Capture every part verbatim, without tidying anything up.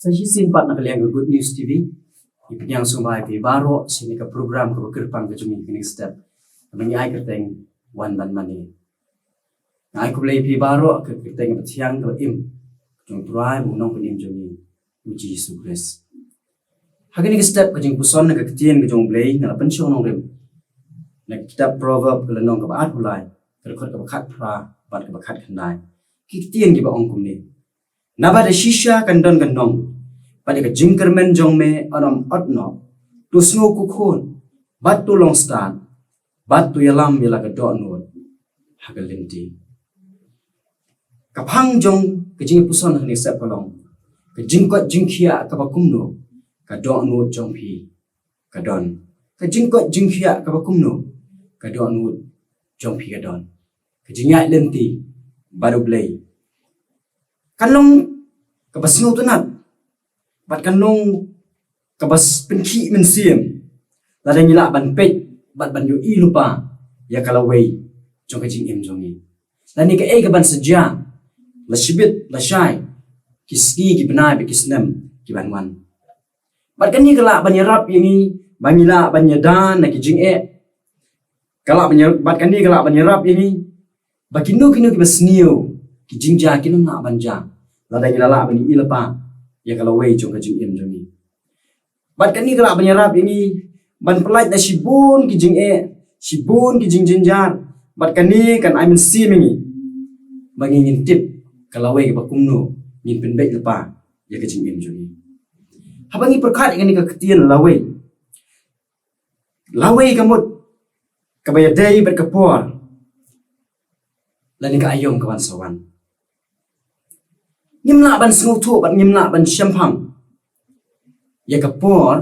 Sa shisien pat na ka liang ka Good News T V, ngi pdiang sngewbha ïa phi baroh sha kane ka program kaba kyrpang ka jong ngi kane ka step, kaba ngi ai kyrteng Wan Ban Mane. Nga ai khublei ïa phi baroh ha ka kyrteng kaba thiang kaba im ka jong U Trai bad U Nongpynim jong ngi, U Jisu Khrist. Ha kane ka step ka jingpuson na ka ktien ka jong U Blei nga la pynshong nongrim na ka kitab Proverb ka lynnong kaba arphew lai, ka dkhot kaba khatphra bad kaba khatkhyndai. Ki ktien kiba ong kumne: Naba da shisha kan don ka nong, bad ïa ka jingkyrmen jong me yn ym ot noh. To sngew, ko khun, bad to long stad, bad to ïalam ïa la ka dohnud ha ka lynti. Ka phang jong ka jingpuson ha kane ka step ka long: Ka jingkoit jingkhiah kaba kumno, ka dohnud jong phi ka don. Ka jingkoit jingkhiah kaba kumno, ka dohnud jong phi ka don. Ka jingïaid lynti bad U Blei kan long kaba sngewtynnat, bad kan long kaba s-, pynkhih mynsiem, lada ngi lah ban peit bad ban ïohi lypa ïa ka lawei jong ka jingim jong ngi. Lane kaei kaban sa jia la shibit la shai, ki sngi, ki bnai bad ki snem kiban wan. Bad kane ka lah ban ïarap ïa ngi ba ngi lah ban ïada na ki jingeh. Ka lah ban ïa-, bad kane ka lah ban ïarap ïa ngi ba kino kino kiba sniew, ki jingjia kin ym lah ban jia lada ngi la lah ban ïohi lypa ïa ka lawei jong ka jingim jong ngi. Bad kane ka lah ban ïarap ïa ngi ban pyllait na shibun ki jingeh, shibun ki jingjynjar. Bad kane kan ai mynsiem ïa ngi ba ngi ngin tip ka lawei kaba kumno ngin pynbeit lypa ïa ka jingim jong ngi. Haba ngi pyrkhat ïa kane ka ktien lawei, lawei ka mut kaba ïadei bad ka por lane ka aïom kaban sa wan. Ngim lah ban sngewthuh bad ngim lah ban shemphang ïa ka por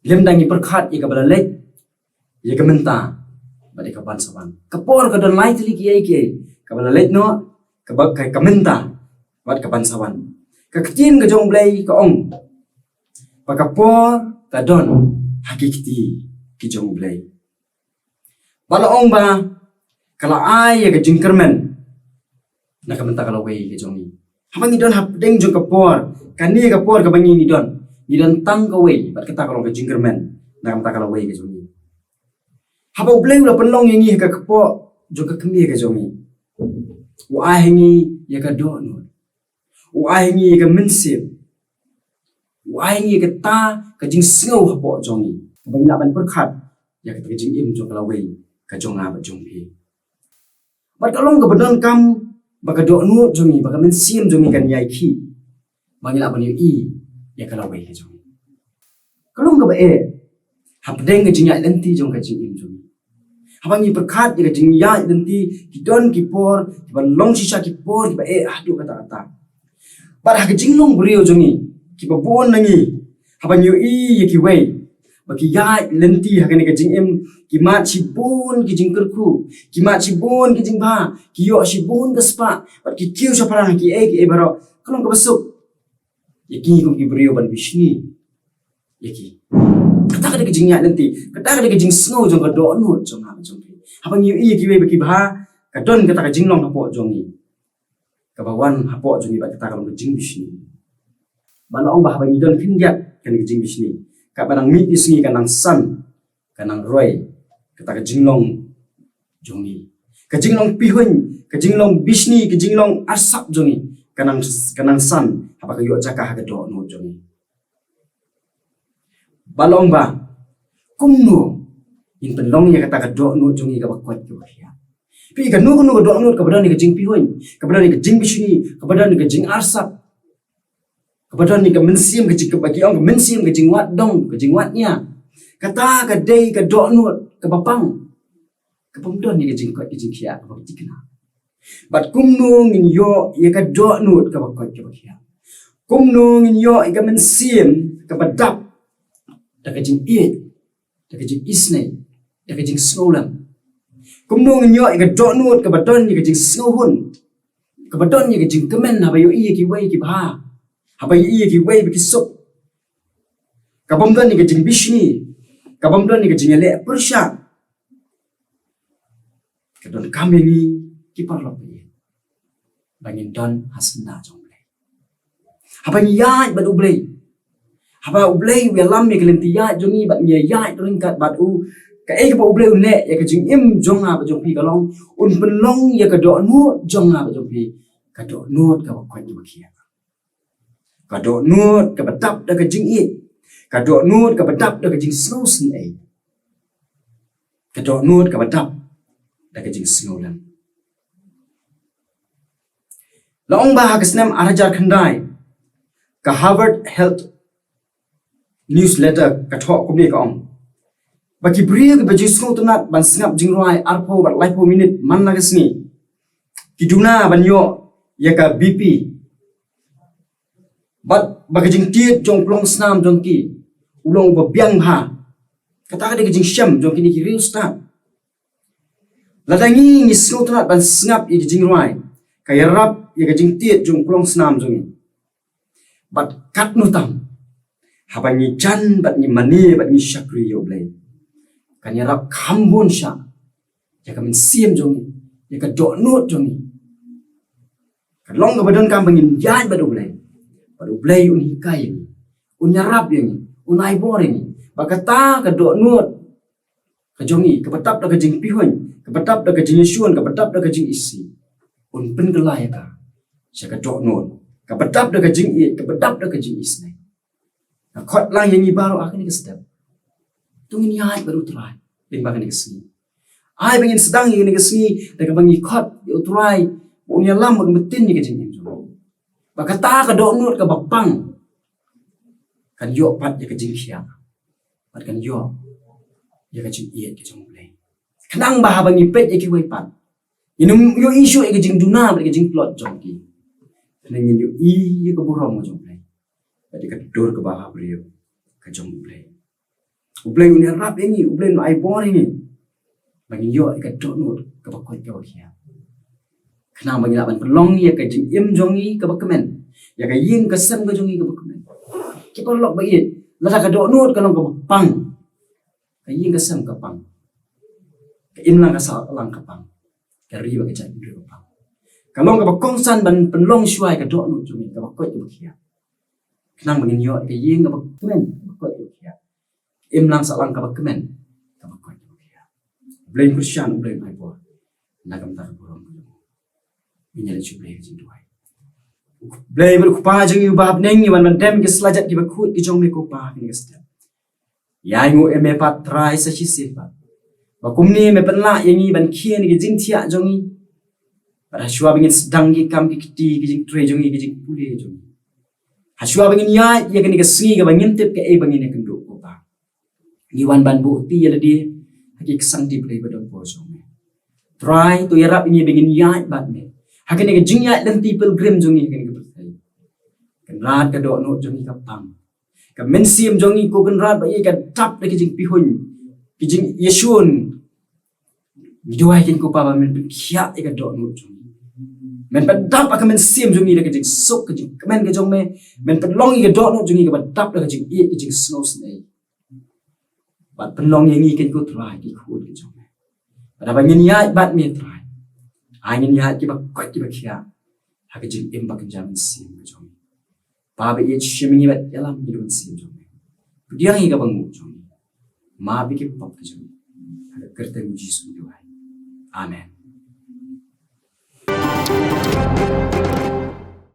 lymda ngi pyrkhat ïa kaba la leit, ïa ka mynta bad ïa kaban sa wan. Ka por ka don lai tylli kiei kiei, kaba la leit noh, kaba, ka, ka mynta bad kaban sa wan. Ka ktien ka jong U Blei ka ong ba ka por ka don ha ki kti ki jong U Blei. Ba la ong ba ka la ai ïa ka jingkyrmen na ka bynta ka lawei ka jong ngi. Haba ngi don hapdeng jong ka por, kane ka por kaba ngi ngi don, ngi don tang kawei bad kata ka long ka jingkyrmen na ka bynta ka lawei ka jong ngi. Haba U Blei u la pynlong ïa ngi ha ka kpoh jong ka kmie ka jong ngi, u ai ha ngi ïa ka dohnud, u ai ha ngi ïa ka mynsiem, u ai ha ngi ïa kata ka jingsngew hapoh jong ngi, kaba ngi lah ban pyrkhat ïa kata ka jingim jong ka lawei ka jong nga bad jong phi. Bad ka long kaba donkam ba ka dohnud jong ngi, ba ka mynsiem jong ngi kan ïai khih ba ngi lah ban ïohi ïa ka lawei ka jong ngi. Ka long kaba eh hapdeng ka jingïaid lynti jong ka jingim jong ngi. Haba ngi pyrkhat ïa ka jingïaid lynti, ki don ki por kiba long shisha, ki por kiba eh haduh katta katta. Bad ha ka jinglong briew jong ngi, kiba bun na ngi, haba ngi ïohi ïa kiwei ba ki ïaid lynti ha kane ka jingim, ki mad shibun ki jingkyrkhu, ki mad shibun ki jingbha, ki ïoh shibun ka spah, bad ki kiew shaphrang ha kiei kiei baroh, ka long kaba suk ïa ki kum ki briew ban bishni ïa ki. Kata ka dei ka jingïaid lynti, kata ka dei ka jingsngew jong ka dohnud jong nga jong phi. Haba ngi ïohi ïa kiwei ba ki bha, ka don kata ka jinglong hapoh jong ngi, kaba wan hapoh jong ngi bad kata ka long ka jingbishni. Ba la ong ba haba ngi don khyndiat kane ka jingbishni, kaba nang mih ki sngi ka nang san, ka nang roi kata ka jinglong jong ngi. Ka jinglong pihuiñ, ka jinglong bishni, ka jinglong arsap jong ngi ka nang, ka nang san haba ka ïoh jaka ha ka dohnud jong ngi. Ba la ong ba kumno ngin pynlong ïa kata ka dohnud jong ngi kaba koit kaba khiah. Phi, kano kano ka dohnud kaba don ïa ka jingpihuiñ, kaba don ïa ka jingbishni, kaba don ïa ka jingarsap, kaba don ïa ka mynsiem ka jing, kaba ki ong ka mynsiem ka jingwad dong, ka jingwad nia, kata ka dei ka dohnud kaba pang, kaba ym don ïa ka jingkoit ka jingkhiah kaba thikna. Bad kumno ngin ïoh ïa ka dohnud kaba koit kaba khiah? Kumno ngin ïoh ïa ka mynsiem kaba dap da ka jingïeit, da ka jingisynei, da ka jingsngewlem? Kumno ngin ïoh ïa ka dohnud kaba don ïa ka jingsngewhun, kaba don ïa ka jingkmen haba ïohi ïa kiwei ki bha, haba ïohi ïa kiwei ba ki suk, kaba ym don ïa ka jingbishni, kaba ym don ïa ka jingïaleh pyrshah? Ka donkam ïa ngi ki paralok ba ïeit ba ngin don ha syndah jong U Blei. Haba ngi ïaid bad U Blei, haba U Blei u ïalam ïa ka lynti ïaid jong ngi bad ngi ïaid ryngkat bad u, kaei kaba U Blei u leh ïa ka jingim jong nga bad jong phi ka long, un pynlong ïa ka dohnud jong nga bad jong phi ka dohnud kaba koit kaba khiah. Ka dohnud kaba dap da ka jingïeit. Ka dohnud kaba dap da ka jingsngewsynei. Ka dohnud kaba dap da ka jingsngewlem. La ong ba ha ka snem ar hajar khyndai, ka Harvard Health Newsletter ka thoh kumne, ka ong ba ki briew kiba jingsngewtynnat ban sngap jingrwai arphew bad laiphew minit man la ka sngi, ki duna ban ïoh ïa ka B P. Bad ba ka jingtied jong u plongsnam jong ki u long uba biang bha. Kata ka dei ka jingshem jong kine ki riewstad. Lada ngi ngi sngewtynnat ban sngap ïa ka jingrwai, ka ïarap ïa ka jingtied jong u plongsnam jong ngi. Bad katno tam haba ngi jan bad ngi mane bad ngi shakri ïa U Blei, kan ïarap kham bun shah ïa ka mynsiem jong ngi, ïa ka dohnud jong ngi. Ka long kaba donkam ba ngin ïaid bad U Blei, bad U Blei un hikai ïa ngi, un ïarap ïa ngi, un ai bor ïa ngi. Ba kata ka dohnud ka jong ngi kaba dap da ka jingpihuiñ, kaba dap da ka jingïashun, kaba dap da ka jingisih, un pynkylla ïa ka sha ka dohnud kaba dap da ka jingïeit, kaba dap da ka jingisnei. Nga khot lang ïa ngi baroh ha kane ka step, to ngin ïaid bad U Trai lyngba kane ka sngi. Ai ba ngin sdang ïa kane ka sngi da kaba ngi khot ïa U Trai ba un ïalam, ba un myntoi ïa ka jingim jong ngi. Ba kata ka dohnud kaba pang kan ïoh pat ïa ka jingkhiah, bad kan ïoh ïa ka jingïeit ka jong U Blei. Khnang ba haba ngi peit ïa kiwei pat, ngin ym ïohi shuh ïa ka jingduna bad ka jingtlot jong ki, hynrei ngin ïohi ïa ka burom ka jong U Blei bad ïa ka dur kaba ha briew ka jong U Blei. U Blei un ïarap ïa ngi, U Blei un ai bor ïa ngi ba ngin ïoh ïa ka dohnud kaba koit kaba khiah, khnang ba ngin lah ban pynlong ïa ka jingim jong ngi kaba kmen, ïa ka ïing ka sem ka jong ngi kaba kmen. Ki paralok ba ïeit, lada ka dohnud ka long kaba pang, ka ïing ka sem ka pang, ka imlang ka sahlang ka pang, ka ri bad ka jaitbynriew ka pang. Ka long kaba kongsan ban pynlong shuwa ïa ka dohnud jong ngi kaba koit kaba khiah, khnang ba ngin ïoh ïa ka ïing kaba kmen, kaba koit kaba khiah, imlang sahlang kaba kmen, kaba koit kaba khiah. U Blei un kyrshan, U Blei un ai bor na ka bynta ka burom ka jong U. Ngin ïa leit sha U Blei ha ka jingduwai. U Blei bad U Kpa jong ngi uba ha bneng, ngi wan ban dem ïa ki slajat kiba khuid ki jong me ko Pa ha kane ka step. Ïa nguh ïa me pat Trai sa shisien pat, ba kumne me pynlah ïa ngi ban khie na ki jingthiah jong ngi. Bad ha shuwa ba ngin sdang ki kam ki kti, ki jingtrei jong ngi, ki jingpule jong ngi, ha shuwa ba ngin ïaid ïa kane ka sngi kaba ngim tip kaei ba ngin ïakynduh ko Pa, ngi wan ban buh kti ïa lade ha ki ksangti Blei ba don bor jong me. Trai, to ïarap ïa ngi ba ngin ïaid bad me ha kane ka jingïaid lynti pilgrim jong ngi ha kane ka pyrthei. Kynrad ka dohnud jong ngi ka pang, ka mynsiem jong ngi ko Kynrad ba ïa ka dap da ka jingpihuiñ, ka jingïashun. Ngi duwai kein ko Pa ba men pynkhiah ïa ka dohnud jong ngi. Men pyndap ha ka mynsiem jong ngi da ka jingsuk, ka jingkmen ka jong me. Men pynlong ïa ka dohnud jong ngi kaba dap da ka jingïeit, ka jingsngewsynei. Bad pynlong ïa ngi kein ko Trai ki khun ki jong me. Bad haba ngin ïaid bad me Trai, ai ngin ïaid kiba koit kiba khiah ha ka jingim ba kynja mynsiem ka jong ngi. Pa ba ïeit, shim ïa ngi bad ïalam ïa ka mynsiem jong me. Pdiang ïa kaba nguh jong ngi. Map ïa ki pop ki jong ngi. Ha ka kyrteng U Jisu ngi duwai. Amen.